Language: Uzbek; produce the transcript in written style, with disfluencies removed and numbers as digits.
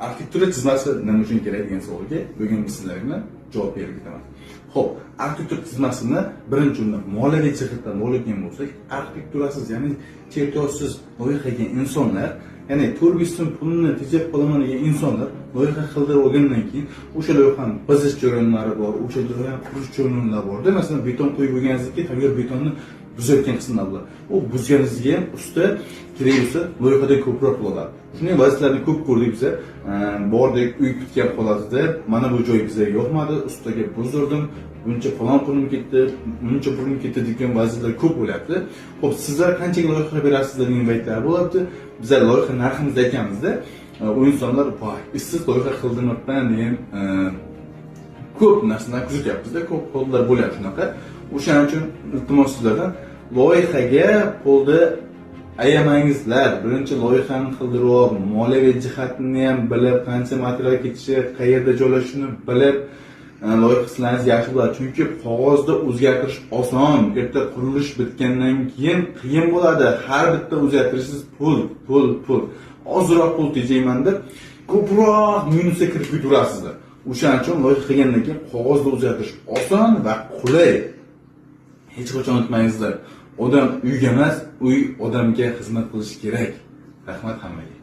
Arxitektura chizmasi nima uchun kerak degan savolga bugun biz sizlar bilan javob berib ketaman. Xo'p, arxitektura chizmasini birinchi o'rinda moliyaviy jihatdan oladigan bo'lsak, arxitekturasiz, ya'ni chertyojsiz loyiha qilgan insonlar, ya'ni 4-5 so'm pulni tejab qolaman degan insonlar loyiha qildirib olgandan keyin o'sha loyihani buzish jarayonlari bor, o'sha loyihani qurish jarayonlari borda. Masalan, beton quyib bo'lganingizdan keyin tayyor betonni buzayotgan qismlar bor. U buzganingizga ham usta kerak bo'lsa loyihada ko'proq pul oladi. Shunday vaziyatlarni ko'p ko'rdik biza. Bordik, uy bitgan holatida mana bu joy bizga yoqmadi, ustaga buzdirdim, buncha falon pulim ketdi, buncha pulim ketdi degan vaziyatlar ko'p bo'lyapti. Xo'p, sizlar qanchaga loyiha berasizlar degan paytlar bo'lyapti. Bizlar loyiha narximizni aytganimizda, u insonlar voy, ishsiz loyiha qildirmabman degan ko'p narsalarni kuzatyapmizda, ko'p hollar bo'lyapti shunaqa. O'shaning uchun iltimos sizlardan, loyihaga pulni ayamangizlar. Birinchi loyihani qildirib olib, moliyaviy jihatini ham bilib, qancha material ketishi, qayerda joylashishini bilib, loyiha qilsangiz yaxshi bo'ladi. Chunki qog'ozda o'zgartirish oson, erta qurilish bitgandan keyin qiyin bo'ladi. Har bitta o'zgartirishingiz pul, pul, pul. Ozroq pul tejayman deb ko'proq minusga kirib ketaverasizlar. O'shaning uchun loyiha qilgandan keyin qog'ozda o'zgartirish oson va qulay. Hech qachon unutmangizlar, odam uyga emas, uy odamga xizmat qilishi kerak. Rahmat hammaga.